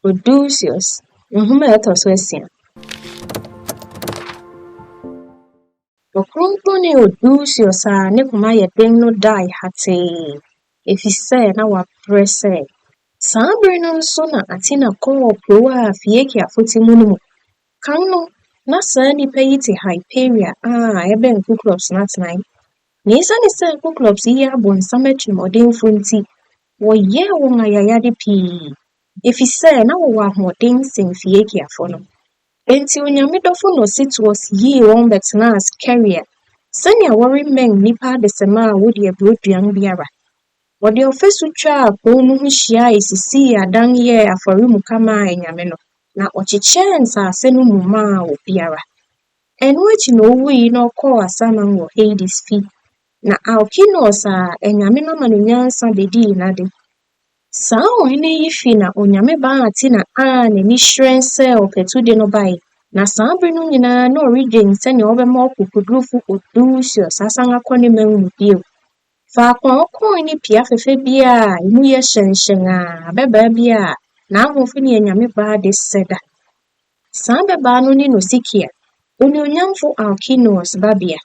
Odysseus, nhoma a ɛtɔ so asia. Ɔkronkronni Odysseus a ne koma yɛ den no dae hatee, efisɛ na wabrɛ sɛ. Saa bere no nso na Athena kɔɔ kurow a Phoeaciafo te mu no mu. Kan no, na saa nnipa yi te Hyperia a ɛbɛn Kuklops no atenae. Na esiane sɛ Kuklops yi yɛ abonsam atirimɔdenfo nti, wɔyɛɛ wɔn ayayade pii, efisɛ na wɔwɔ ahoɔden sen Phoeaciafo no. Enti onyame dɔfo Nocituus yii wɔn bɛtenaa Scheria sɛnea wɔremmɛn nnipa adesamma a wodi aburoduan biara. Wɔde ɔfasu twaa kurow no ho hyiae sisii adan yɛɛ afɔremuka maa anyame no, na ɔkyekyɛɛ nsase no mu maa obiara. Ɛno akyi na owui na ɔkɔɔ asaman wɔ Hades fi, na Alkinoos a anyame no ama no nyansa bedii n'ade. Saa ɔhene yi fi na onyame baa Athena a n'ani hyerɛn sɛ ɔpatu de no bae, na saa bere no nyinaa na ɔredwen sɛnea ɔbɛma ɔkokodurufo Odysseus asan akɔ ne man mu bio. Faako a ɔkɔe ne pia fɛfɛ bi a emu yɛ hyɛnhyɛn a ababaa bi a n'ahoɔfɛ ne anyame baa de sɛ da. Saa ababaa no ne Nosikia, onuonyamfo Alkinoos babea.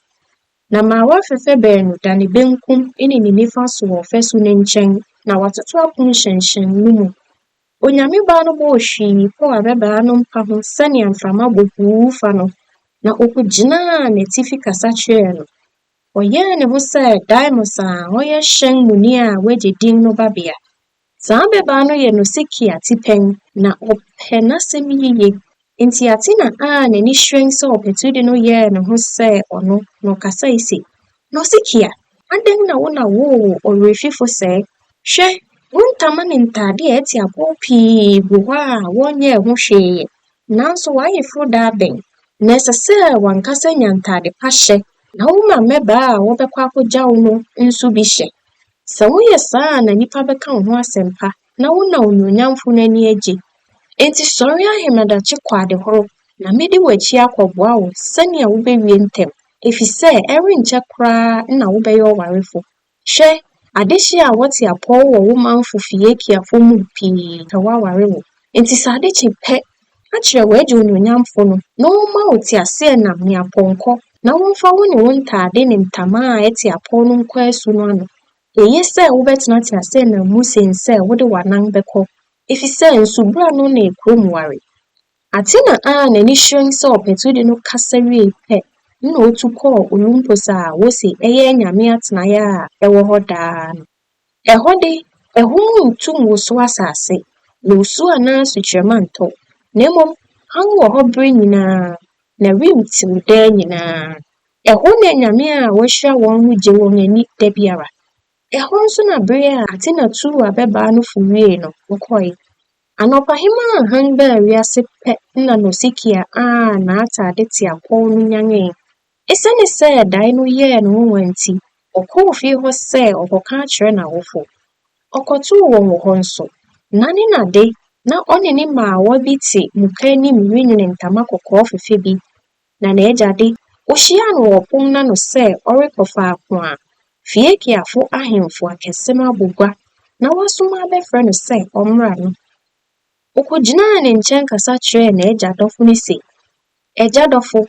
Na mmaawa fɛfɛ baanu da ne benkum ne ne nifa so wɔ ɔfasu no nkyɛn na wɔatoto apon hyɛnhyɛn no mu. Onyame baa no bɔɔ hwii kɔɔ ababaa no mpa ho sɛnea mframa bɔ huu fa no, na okogyinaa n'atifi kasa kyerɛɛ no. Ɔyɛɛ ne ho sɛ Daimos a ɔyɛ hyɛn muni a wagye din no babea. Saa ababaa no yɛ Nosikia tipɛn, na ɔpɛ n'asɛm yiye. Enti Athena a n'ani hyerɛn sɛ ɔpatude no yɛɛ ne ho sɛ ɔno, na ɔkasae se, Nosikia, adɛn na wo na woo wo ɔwerɛfifo sɛɛ? Hwɛ, wo ntama ne ntade a ɛte apɔw pii gu hɔ a wɔnyɛɛ ho hwee ɛ, nanso w'ayeforo da abɛn, na ɛsɛ sɛ w'ankasa nya ntade pa hyɛ na woma mmabaa a wɔbɛkɔ akogyaw no nso bi hyɛ. Sɛ woyɛ saa a na nnipa bɛka wo ho asɛm pa na wo na onuonyamfo no ani agye. Enti sɔre ahemadakye kɔ adehoro, na medi w'akyi akɔboa wo sɛnea wubewie ntɛm, efisɛ ɛrenkyɛ koraa na wobɛyɛ ɔwarefo. Hwɛ, adehye a wɔte apɔw wɔ wo manfo Phoeaciafo mu pii pɛ woaware wo. Enti sɛ ade kye pɛ, ka kyerɛ w'agya onuonyamfo no na ɔmma wo teaseɛnam ne apɔnkɔ na wɔmfa wo ne wo ntade ne ntama a ɛte apɔw no nkɔ asu no ano. Eye sɛ wobɛtena teaseɛnam mu sen sɛ wode w'anan bɛkɔ, efisɛ nsubura no ne kurom ware. Athena a n'ani hyerɛn sɛ ɔpatude no kasa wiei pɛ na otu kɔɔ Olympus a wose ɛyɛ anyame atenae a ɛwɔ hɔ daa no. Ɛhɔ de, ahum ntu nwosow asase, na osu anaa sukyerɛmma ntɔ, na mmom hann wɔ hɔ bere nyinaa, na wim tew daa nyinaa. Ɛhɔ na anyame a wɔahyira wɔn no gye wɔn ani da biara. Ɛhɔ nso na bere a Athena tuu ababaa no fo wiei no, ɔkɔe. Anɔpahema a hann baa wiase pɛ na Nosikia a n'atade te apɔw no nyanee. Esiane sɛ dae no yɛɛ no nwonwa nti, ɔkɔɔ fie hɔ sɛ ɔrekɔka akyerɛ n'awofo. Ɔkɔtoo wɔn wɔ hɔ nso. Na ne na de, na ɔne ne mmaawa bi te muka anim renwene ntama kɔkɔɔ fɛfɛ bi. Na n'agya de, ohyiaa no wɔ ɔpon no ano sɛ ɔrekɔ faako a Phoeaciafo ahemfo akɛse no abɔ gua na wɔasoma abɛfrɛ no sɛ ɔmmra no. Okogyinaa ne nkyɛn kasa kyerɛɛ n'agya dɔfo no se, Agya dɔfo,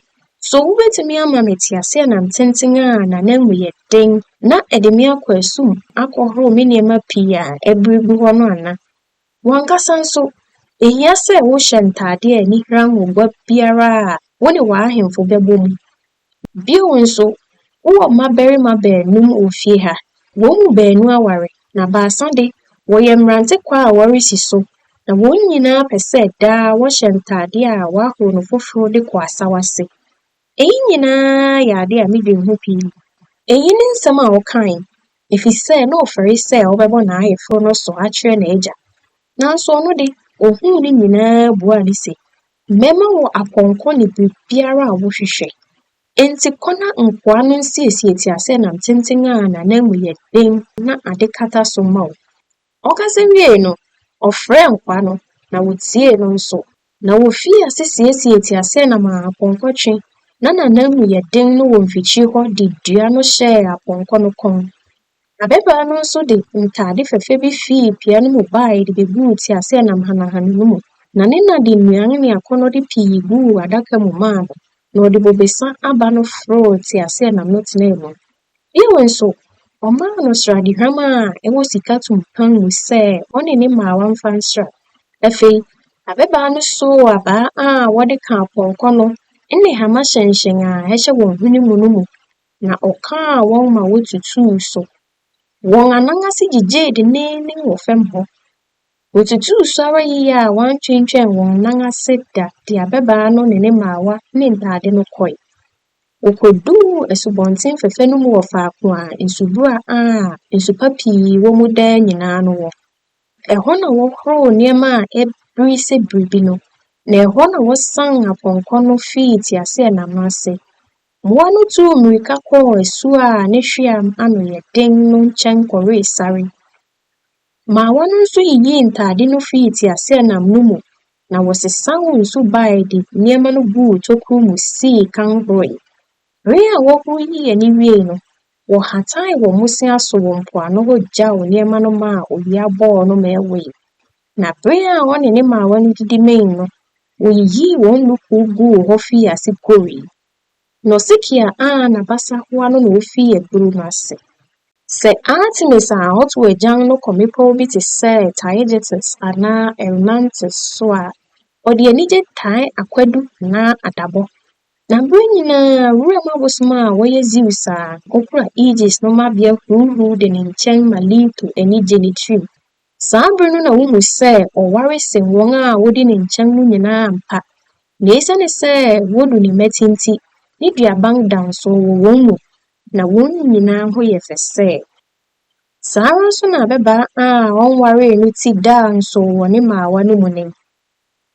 so wubetumi ama me teaseɛnam tenten a n'ananmu yɛ den na ɛde me akɔ asu mu akɔhoro me nneɛma pii a abiri gu hɔ no ana? W'ankasa nso, ehia sɛ wohyɛ ntade a ani hran wɔ gua biara a wo ne w'ahemfo bɛbɔ mu. Bio nso, wowɔ mmabarima baanum wɔ fie ha. Wɔn mu baanu aware, na baasa de, wɔyɛ mmerantekwaa a wɔresi so, na wɔn nyinaa pɛ sɛ daa wɔhyɛ ntade a wɔahoro no foforo de kɔ asaw ase. Eyi nyinaa yɛ ade a midwen ho pii. Eyi ne nsɛm a ɔkae, efisɛ na ɔfɛre sɛ ɔbɛbɔ n'ayeforo no so akyerɛ n'agya. Nanso ɔno de, ohuu ne nyinaa buaa no se, Mɛma wo apɔnkɔ ne biribiara a wohwehwɛ. Enti kɔ na nkoa no nsiesie teaseɛnam tenten a n'ananmu yɛ den na ade kata so mma wo. Ɔkasa wiei no, ɔfrɛɛ nkoa no, na wotiee no nso. Na wofii ase siesiee teaseɛnam a apɔnkɔ twe na n'ananmu yɛ den no wɔ mfikyiri hɔ de dua no hyɛɛ apɔnkɔ no kɔn. Ababaa no nso de ntade fɛfɛ bi fii pia no mu bae de beguu teaseɛnam hanahana no mu. Na ne na de nnuan ne akɔnnɔde pii guu adaka mu maa no, na ɔde bobesa aba no foroo teaseɛnam no tenaa mu. Bio nso, ɔmaa no sradehwam a ɛwɔ sika tumpan mu sɛ ɔne ne mmaawa mfa nsra. Afei, ababaa no soo abaa a wɔde ka apɔnkɔ no ne hama hyɛnhyɛn a ɛhyɛ wɔn hwene mu no mu, na ɔkaa wɔn ma wotutuu so. Wɔn anan ase gyigyee denneennen wɔ fam hɔ. Wotutuu so ara yiye a wɔantwentwɛn wɔn nan ase da de ababaa no ne ne mmaawa ne ntade no kɔe. Wokoduu asubɔnten fɛfɛ no mu wɔ faako a nsubura a nsu pa pii wɔ mu daa nyinaa no wɔ. Ɛhɔ na wɔhoroo nneɛma a ebiri sɛ biribi no, na ɛhɔ na wɔsan apɔnkɔ no fii teaseɛnam no ase. Mmoa no tuu mmirika kɔɔ asu a ne hweam ano yɛ den no nkyɛn kɔwee sare. Mmaawa no nso yiyii ntade no fii teaseɛnam no mu na wɔsesaw nsu bae de nneɛma no guu tokuru mu sii kan horoe. Bere a wɔhoro yii ani wiei no, wɔhatae wɔ mmosea so wɔ mpoano hɔ gyaw nneɛma no maa owia bɔɔ no ma ɛwoe. Na bere a ɔne ne mmaawa no didi mee no, woyiyii wɔn nnukuu guu hɔ fii ase guroe. Nosikia a n'abasa hoa no na ofii agoru no ase. Sɛ Artemis a ɔtow agyan no kɔ mmepɔw bi te sɛ Taygetus anaa Erymanthus so a, ɔde anigye tae akwadu anaa adabɔ. Na bere nyinaa wuram abosom a wɔyɛ Zeus a okura Aegis no mmabea huruhuruw de ne nkyɛn ma Leto ani gye ne tirim. Saa bere no na wohu sɛ ɔware sen wɔn a wodi ne nkyɛn no nyinaa ampa, na esiane sɛ wodu ne mmati nti, ne duaban da nsow wɔ wɔn mu, na wɔn nyinaa ho yɛ fɛ sɛ. Saa ara nso na ababaa a ɔnwaree no ti daa nsow wɔ ne mmaawa no mu nen.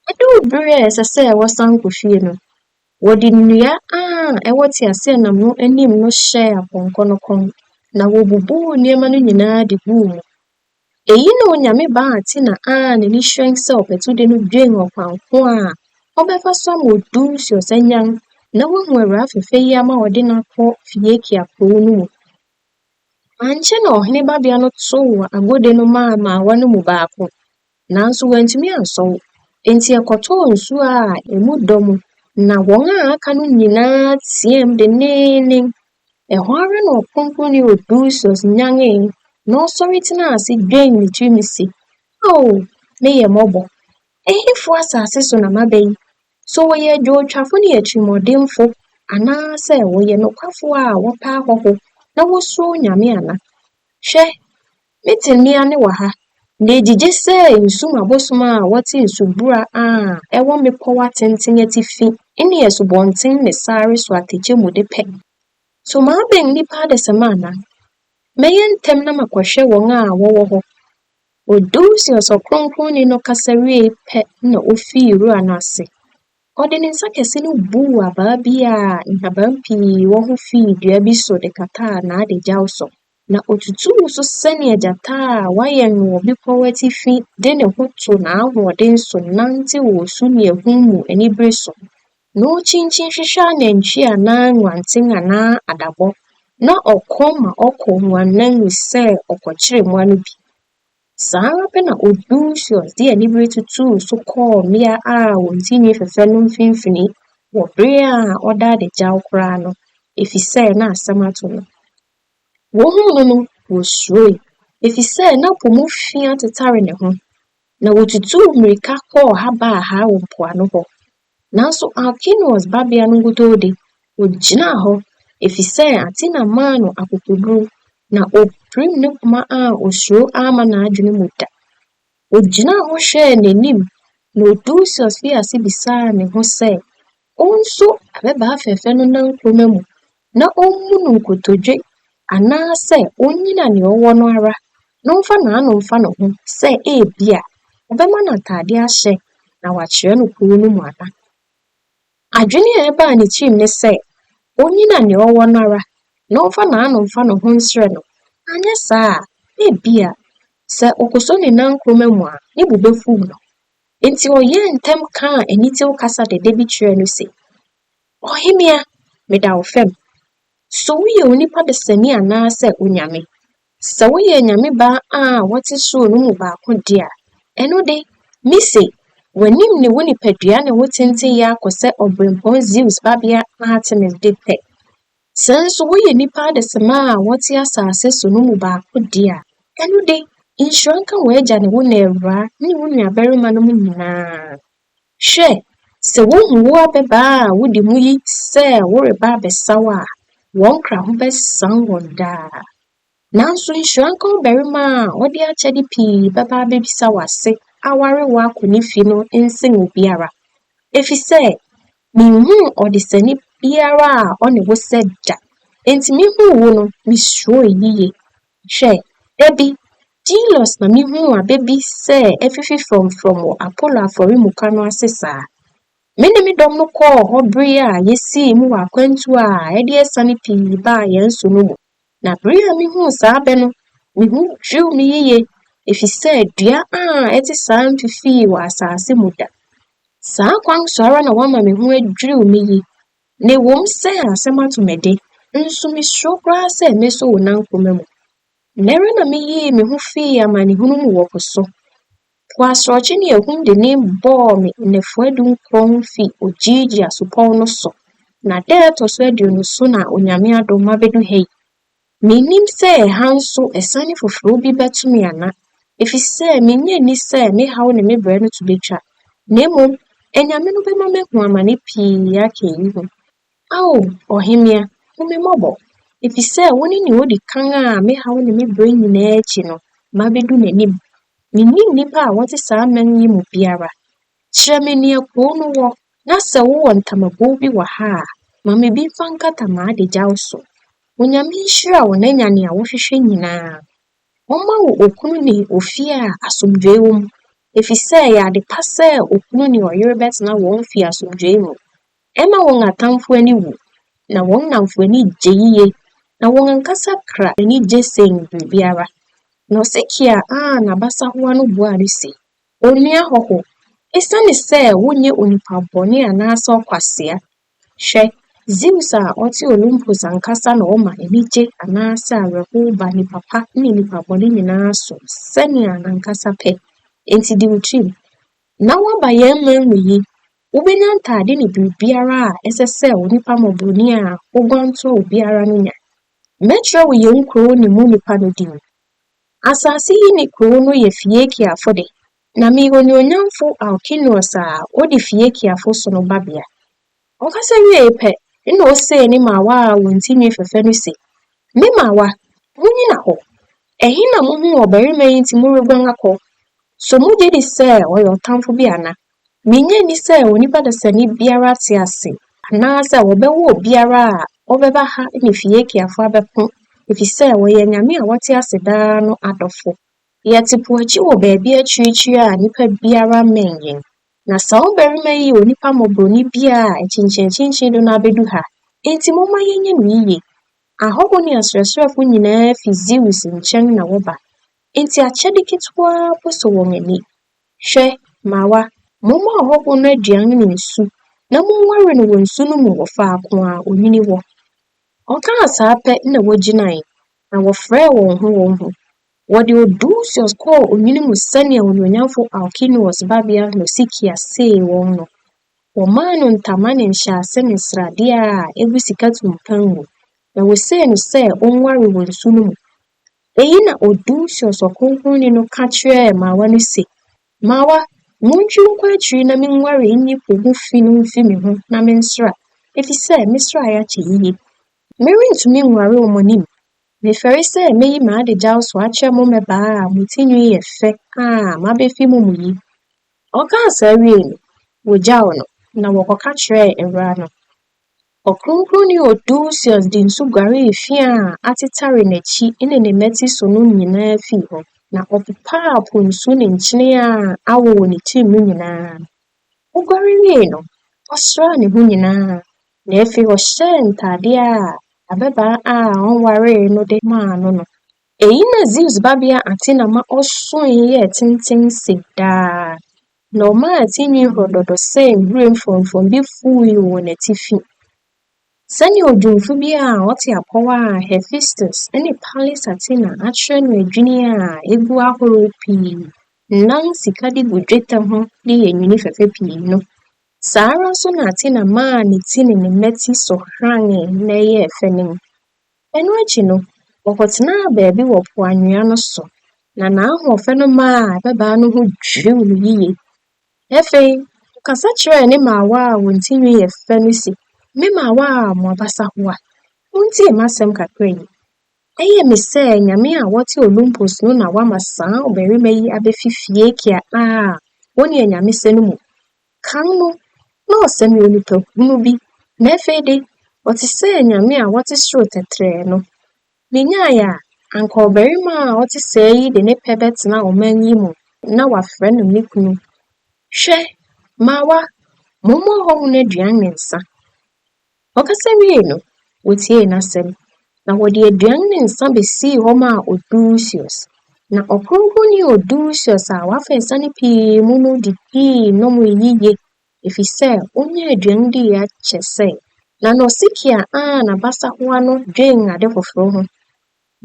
Eduu bere a ɛsɛ sɛ wɔsan kɔ fie no, wɔde nnua a ɛwɔ teaseɛnam no anim no hyɛɛ apɔnkɔ no kɔn, na wobubuu nneɛma no nyinaa de guu mu. Eyi na onyame baa Athena a n'ani hyerɛn sɛ ɔpatude no dwen ɔkwan ko a ɔbɛfa so ama Odysseus anyan na wahu awuraa fɛfɛ yi ama ɔde no akɔ Phoenicia kurow no mu. Ankyɛ na ɔhene babea no tow agode no maa mmaawa no mu baako, nanso wantumi ansɔw. Enti ɛkɔtɔɔ nsu a emu dɔ mu, na wɔn a aka no nyinaa teɛɛm denneennen. Ɛhɔ ara na ɔkronkronni Odysseus nyanee na ɔsɔre tenaa ase dwen ne tirim se, Ao, meyɛ mmɔbɔ! Ɛhefo asase so na maba yi? So wɔyɛ adwowtwafo ne atirimɔdenfo, anaasɛ wɔyɛ nokwafo a wɔpɛ ahɔho na wosuro Onyame ana? Hwɛ, mete mmea nne wɔ ha, na egyigye sɛ nsu mu abosom a wɔte nsubura a ɛwɔ mmepɔw atenten atifi ne asubɔnten ne sare so atɛkyɛ mu de pɛ. So mabɛn nnipa adesamma ana? Mɛyɛ ntɛm na makɔhwɛ wɔn a wɔwɔ hɔ. Odysseus ɔkronkronni no kasa wiei pɛ na ofii wura no ase. Ɔde ne nsa kɛse no buu abaa bi a nhaban pii wɔ ho fii dua bi so de kataa n'adagyaw so, na otutuu so sɛnea gyata a wɔayɛn no wɔ bepɔw atifi de ne ho to n'ahoɔden so nantew osu ne ahum mu anibere so, na okyinkyin hwehwɛ anantwi anaa nguanten anaa adabɔ, na ɔko ma ɔkɔ nguannan mu sɛ ɔkɔkyere mmoa no bi. Saa ara pɛ na Odysseus de anibere tutuu so kɔɔ mmea a wɔn ti nwi fɛfɛ no mfinimfini wɔ bere a ɔda adagyaw koraa no, efisɛ na asɛm ato no. Wohuu no no, wosuroe, efisɛ na po mu fi atetare ne ho, na wotutuu mmirika kɔɔ ha baa ha wɔ mpoano hɔ. Nanso Alkinoos babea no nkutoo de, ogyinaa hɔ, efisɛ Athena maa no akokoduru, na opirim ne koma a osuro amma n'adwene mu da. Ogyinaa hɔ hwɛɛ n'anim, na Odysseus fii ase bisaa ne ho sɛ onso ababaa fɛfɛ no nankoroma mu na ommu no nkotodwe anaasɛ onnyina nea ɔwɔ no ara na ɔmfa n'ano mfa ne ho sɛ ebia ɔbɛma no atade ahyɛ na wakyerɛ no kurow no mu ana. Adwene a ɛbaa ne tirim ne sɛ onnyina nea ɔwɔ no ara na ɔmfa n'ano mfa ne ho nsrɛ no, anyɛ saa a, ebia sɛ okoso ne nankoroma mu a, ne bo befuw no. Enti ɔyɛɛ ntɛm kaa anitew kasa dɛdɛ bi kyerɛɛ no se, Ɔhemmea, meda wo fam. So woyɛ onipa desani anaasɛ onyame? Sɛ woyɛ anyame baa a wɔte soro no mu baako de a, ɛno de, mise, W'anim ne wo nipadua ne wo tenteyɛ akɔ sɛ ɔberempɔn Zeus babea Artemis de pɛ. Sɛ nso woyɛ nnipa adesamma a wɔte asase so no mu baako de a, ɛno de, nhyira nka w'agya ne wo na awuraa ne wo nuabarimanom nyinaa. Hwɛ, sɛ wohu wo ababaa a wudi mu yi sɛ woreba abɛsaw a, wɔn kra ho bɛsan wɔn daa. Nanso nhyira nka ɔbarima a ɔde akyɛde pii bɛba abebisa w'ase aware wo akɔ ne fi no nsen obiara, efisɛ minhuu ɔdesani biara a ɔne wo sɛ da. Enti mihuu wo no, misuroe yiye. Hwɛ, da bi, Delos na mihuu abɛ bi sɛ afifi frɔmfrɔm wɔ Apollo afɔremuka no ase saa. Me ne me dɔm no kɔɔ hɔ bere a yesii mu wɔ akwantu a ɛde asiane pii baa yɛn so no mu. Na bere a mihuu saa abɛ no, me ho dwiriw me yiye, efisɛ dua a ɛte saa mfifii wɔ asase mu da. Saa kwan so ara na woama me ho adwiriw me yi, na ɛwom sɛ asɛm ato me de, nso misuro koraa sɛ meso wo nankoroma mu. Nnɛ ara na miyii me ho fii amanehunu mu wɔ po so. Po asorɔkye ne ahum dennen bɔɔ me nnafua dunkron fi Ogyigyi asupɔw no so, na da a ɛtɔ so 20 so na Onyame adom mabedu ha yi. Minnim sɛ ɛha nso asiane foforo bi bɛto me ana, efisɛ minnye nni sɛ me haw ne me brɛ no to betwa, na mmom anyame no bɛma mahu amane pii aka eyi ho. Ao, ɔhemmea, hu me mmɔbɔ, efisɛ wone nea odi kan a me haw ne me brɛ nyinaa akyi no, mabedu n'anim. Minnim nnipa a wɔte saa man yi mu biara. Kyerɛ me nea kurow no wɔ, na sɛ wowɔ ntamagow bi wɔ ha a, ma me bi mfa nkata m'adagyaw so. Onyame nhyira wo na nya nea wohwehwɛ nyinaa. Ɔmma wo okunu ne ofie a asomdwoe wɔ mu, efisɛ ɛyɛ ade pa sɛ okunu ne ɔyere bɛtena wɔn fi asomdwoe mu. Ɛma wɔn atamfo ani wu, na wɔn nnamfo ani gye yiye, na wɔn ankasa kra ani gye sen biribiara. Nausikaa a n'abasa hoa no buaa no se, Onua hɔho, esiane sɛ wonyɛ onipa bɔne anaasɛ ɔkwasea, hwɛ, Zeus a ɔte Olympus ankasa na ɔma anigye anaasɛ awerɛhow ba nnipa pa ne nnipa bɔne nyinaa so sɛnea n'ankasa pɛ. Enti di wo tirim. Na woaba yɛn man mu yi, wubenya ntade ne biribiara a ɛsɛ sɛ onipa mmɔborɔni a oguan toa obiara no nya. Mɛkyerɛ wo yɛn kurow ne mu nnipa no din. Asase yi ne kurow no yɛ Fiekiafo de, na meyɛ onuonyamfo Alkinoos a odi Fiekiafo so no babea. Ɔkasa wiei pɛ na osee ne mmaawa a wɔn ti nwi fɛfɛ no se, Me mmaawa, munnyina hɔ! Ɛhe na muhuu ɔbarima yi nti moreguan akɔ? So mugye di sɛ ɔyɛ ɔtamfo bi ana? Minnye nni sɛ onipa dasani biara te ase anaasɛ wɔbɛwo obiara a ɔbɛba ha ne Fiekiafo abɛko efisɛ wɔyɛ anyame a wɔte ase daa no adɔfo. Yɛte po akyi wɔ baabi akyirikyiri a nnipa biara mmɛn yɛn. Na saa ɔbarima yi yɛ onipa mmɔborɔni bi a akyinkyin de no abedu ha, enti momma yɛnyɛ no yiye. Ahɔho ne asrɛsrɛfo nyinaa fi Zeus nkyɛn na wɔba, enti akyɛde ketewaa mpo sɔ wɔn ani. Hwɛ, mmaawa, momma ɔhɔho no aduan ne nsu, na munguare no wɔ nsu no mu wɔ faako a onwini wɔ. Ɔkaa saa pɛ na wogyinae, na wɔfrɛɛ wɔn ho wɔn ho. Wɔde Odysseus kɔɔ onwini mu sɛnea onuonyamfo Alkinoos babea Nausikaa see wɔn no. Wɔmaa no ntama ne nhyɛase ne srade a egu sika tumpan mu, na wosee no sɛ onguare wɔ nsu no mu. Eyi na Odysseus ɔkronkronni no ka kyerɛɛ mmaawa no se, Mmaawa, montwiw nkɔ akyiri na minguare nyi po mu fi no mfi me ho na mensra, efisɛ mesrae akyɛ yiye. Merentumi nguare wɔ mo anim. Mefɛre sɛ meyi m'adagyaw so akyerɛ mo mmabaa a mo ti nwi yɛ fɛ a mabefi mo mu yi. Ɔkaa saa wiei no, wogyaw no, na wɔkɔka kyerɛɛ awuraa no. Ɔkronkronni Odysseus de nsu guaree fi a atetare n'akyi ne ne mmati so no nyinaa fii hɔ, na ɔpepaa po nsu ne nkyene a awo wɔ ne tirim no nyinaa. Oguare wiei no, ɔsraa ne ho nyinaa, na afei ɔhyɛɛ ntade a ababaa a ɔnwaree no de maa no no. Eyi na Zeus babea Athena ma ɔsoe yɛɛ tenten sen daa, na ɔmaa tinwi horododo sɛ nhwiren frɔmfrɔm bi fuwii wɔ n'atifi. Sɛnea odwumfo bi a ɔte apɔw a Hephaestus ne Pallas Athena akyerɛ no adwini a egu ahorow pii. nan sika de gu dwetɛ ho de yɛ nnwinne fɛfɛ pii no. Saa ara nso na Athena maa ne ti ne ne mmati so hranee na ɛyɛɛ fɛ nen. Ɛno akyi no, ɔkɔtenaa baabi wɔ po anwea no so, na n'ahoɔfɛ no maa ababaa no ho dwiriw no yiye. Afei, ɔkasa kyerɛɛ ne mmaawa a wɔn ti nwi yɛ fɛ no se, Me mmaawa a mo abasa hoa, muntie m'asɛm kakra yi. Ɛyɛ me sɛ anyame a wɔte Olympus no na wɔama saa ɔbarima yi abefi Fiekia a wɔne anyame sɛ no mu. Kan no, na ɔsɛ me onipahunu bi, na afei de, ɔte sɛ anyame a wɔte soro tɛtrɛɛ no. Minyae a, anka ɔbarima a ɔte sɛɛ yi de ne pɛ bɛtena ɔman yi mu na wɔafrɛ no me kunu. Hwɛ, mmaawa, momma ɔhɔho no aduan ne nsa. Ɔkasa wiei no, wotiee n'asɛm, na wɔde aduan ne nsa besii hɔ maa Odysseus. Na ɔkronkronni Odysseus a wafa asiane pii mu no didii nomee yiye, efisɛ onyaa aduan dii akyɛ sɛ. Na Nausicaa a n'abasa hoa no dwen ade foforo ho.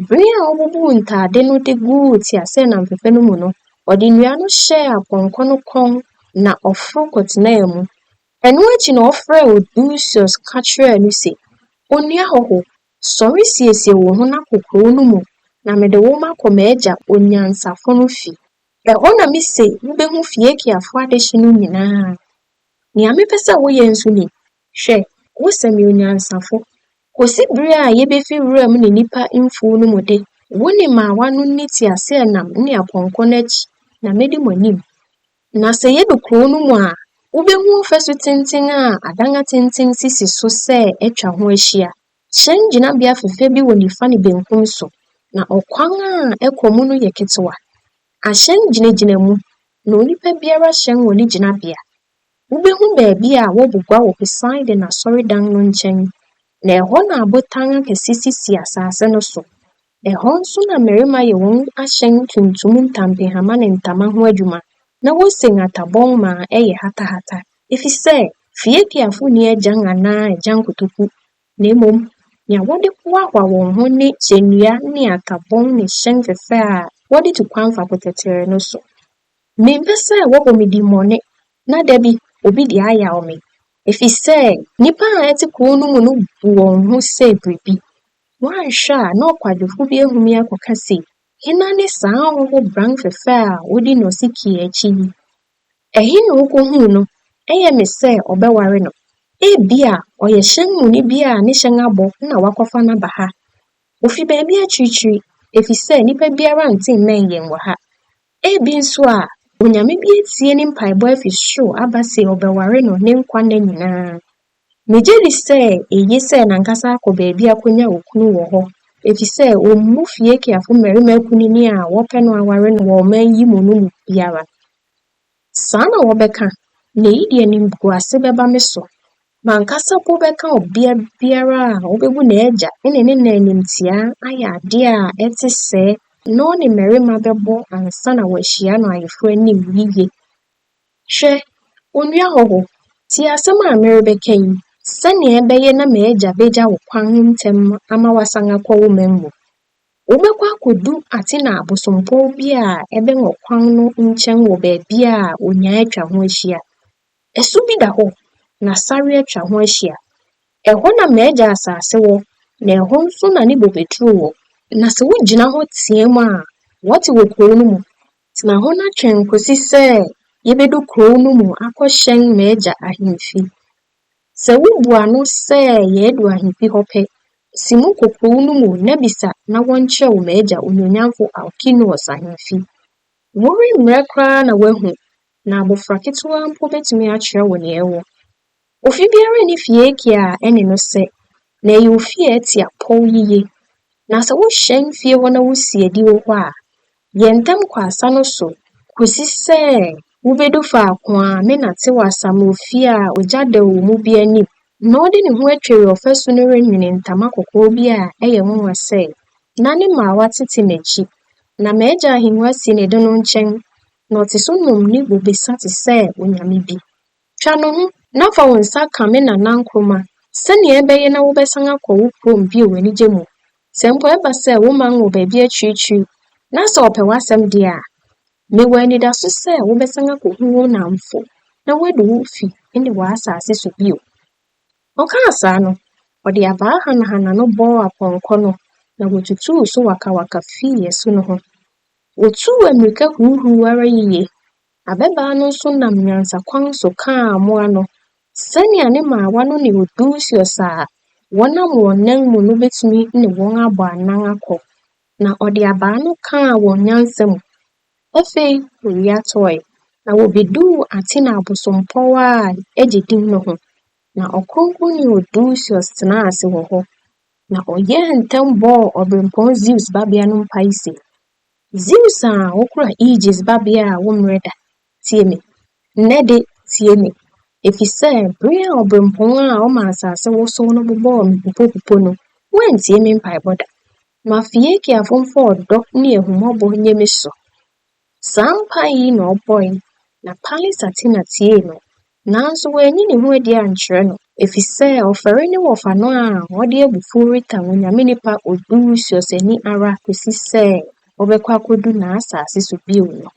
Bere a obubuu ntade no de guu teaseɛnam fɛfɛ no mu no, ɔde nnua no hyɛɛ apɔnkɔ no kɔn na ɔforo kɔtenaa mu. Ɛno akyi na ɔfrɛɛ Odysseus ka kyerɛɛ no se, Onua hɔho, sɔre siesie wo ho na kɔ kurow no mu na mede wo makɔ m'agya onyansafo no fi. Ɛhɔ na mise wubehu Fiekiafo adehye no nyinaa. Nea mepɛ sɛ woyɛ nso ni, Hwɛ, wosɛ me onyansafo. Kosi bere a yebefi wuram ne nnipa mfuw no mu de, wo ne mmaawa no nni teaseɛnam ne apɔnkɔ no akyi na medi mo anim. Na sɛ yedu kurow no mu a, wubehu ɔfasu tenten a adan atenten sisi so sɛ atwa ho ahyia. Hyɛn gyinabea fɛfɛ bi wɔ nifa ne benkum so, na ɔkwan a ɛkɔ mu no yɛ ketewa. Ahyɛn gyinagyina mu, na onipa biara hyɛn wɔ ne gyinabea. Wubehu baabi a wɔbɔ gua wɔ Poseidon asɔredan no nkyɛn, na ɛhɔ na abotan akɛse sisi asase no so. Ɛhɔ nso na mmarima yɛ wɔn ahyɛn tuntum ntampehama ne ntama ho adwuma, na wosen atabɔn ma ɛyɛ hatahata, efisɛ Fiekiafo nni agyan anaa agyan kotoku, na mmom nea wɔde hoahoa wɔn ho ne kyɛnnua ne atabɔn ne hyɛn fɛfɛ a wɔde tu kwan fa po tɛtrɛɛ no so. Mempɛ sɛ wɔbɔ me dimmɔne na da bi obi de ayaw me, efisɛ nnipa a ɛte kurow no mu no bu wɔn ho sɛ biribi. Woanhwɛ a na ɔkwadwofo bi ahu me akɔka se, 'Hena ne saa ɔhɔho bran fɛfɛ a odi Nausikaa akyi yi? Ɛhe na okohuu no? Ɛyɛ me sɛ ɔbɛware no. Ebia ɔyɛ hyɛn muni bi a ne hyɛn abɔ na wakɔfa no aba ha. Ofi baabi akyirikyiri, efisɛ nnipa biara nte mmɛn yɛn wɔ ha. Ebi nso a, onyame bi atie ne mpaebɔ afi soro aba se ɔbɛware no ne nkwa nna nyinaa. Migye di sɛ eye sɛ n'ankasa akɔ baabi akonya okunu wɔ hɔ, efisɛ ommu Fiekiafo mmarima akunini a wɔpɛ no aware no wɔ ɔman yi mu no mu biara. Saa na wɔbɛka, na eyi de animguase bɛba me so. M'ankasa mpo bɛka ɔbea biara a obebu n'agya ne ne na animtiaa ayɛ ade a ɛte sɛɛ na ɔne mmarima bɛbɔ ansa na wɔahyia no ayeforo anim yiye. Hwɛ, onua hɔho, tie asɛm a merebɛka yi, sɛnea ɛbɛyɛ na m'agya begya wo kwan ntɛm ama woasan akɔ wo man mu. Wobɛkɔ akodu Atena abosompɔw bi a ɛbɛn ɔkwan no nkyɛn wɔ baabi a onyaa atwa ho ahyia. Asu bi da hɔ, na sare atwa ho ahyia. Ɛhɔ na m'agya asase wɔ, na ɛhɔ nso na ne bobeturo wɔ. Na sɛ wugyina hɔ teɛm a, wɔte wɔ kurow no mu. Tena hɔ na twɛn kosi sɛ yebedu kurow no mu akɔhyɛn m'agya ahemfi. Sɛ wobu ano sɛ yɛadu ahemfi hɔ pɛ, si mu kɔ kurow no mu na bisa na wɔnkyerɛ wo m'agya onuonyamfo Alkinoos ahemfi. Woremmrɛ koraa na woahu, na abofra ketewa mpo betumi akyerɛ wo nea ɛwɔ. Ofi biara nni Fiekia a ɛne no sɛ, na ɛyɛ ofi a ɛte apɔw yiye. Na sɛ wohyɛn fie hɔ na wusi adiwo hɔ a, yɛ ntɛm kɔ asa no so kosi sɛ wubedu faako a me na te wɔ asamanfo a ogya dɛw wɔ mu bi anim na ɔde ne ho atweri ɔfasu no renwene ntama kɔkɔɔ bi a ɛyɛ nwonwa sɛ, na ne mmaawa tete n'akyi. Na m'agya ahengua si ne de no nkyɛn, na ɔte so nom ne bobesa te sɛ onyame bi. Twa no ho na fa wo nsa ka me nana nkruma sɛnea ɛbɛyɛ na wobɛsan akɔ wo kurom bio anigye mu. Sɛ mpo ɛba sɛ wo man wɔ baabi akyirikyiri na sɛ ɔpɛ w'asɛm de a, Mewɔ anidaso sɛ wobɛsan akohu wo nnamfo na woadu wo fi ne w'asase so bio. Ɔkaa saa no, ɔde abaa hanahana no bɔɔ apɔnkɔ no na wotutuu so wakawaka fii asu no ho. Wotuu ammirika huruhuruw ara yiye. Abɛbaa no nso nam nyansakwan so kaa mmoa no sɛnea ne mmaawa no ne Odysseus a wɔnam wɔn nan mu no betumi ne wɔn abɔ anan akɔ, na ɔde abaa no kaa wɔn nyansa mu. Afei owia tɔe, na wobeduu Atena abosompɔw a agye din no ho, na Ɔkronkronni Odysseus tenaa ase wɔ hɔ. Na ɔyɛɛ ntɛm bɔɔ ɔberempɔn Zeus babea no mpae se, Zeus a wokura Aegis babea a wommrɛ da, tie me. Nnɛ de, tie me, efisɛ bere a ɔberempɔn a ɔma asase wosow no bobɔɔ me pupopupo no, woantie me mpaebɔ da. Ma Phoekiafo mfa ɔdɔ ne ahummɔbɔ nnye me so. Saa mpae yi na ɔbɔe, na Pallas Athena tiee no, nanso wanyi ne ho adi ankyerɛ no, efisɛ ɔfɛre ne wɔfa no a ɔde abufuw retan onyame nipa Odysseus ani ara kosi sɛ ɔbɛkɔ akodu n'asase so bio no.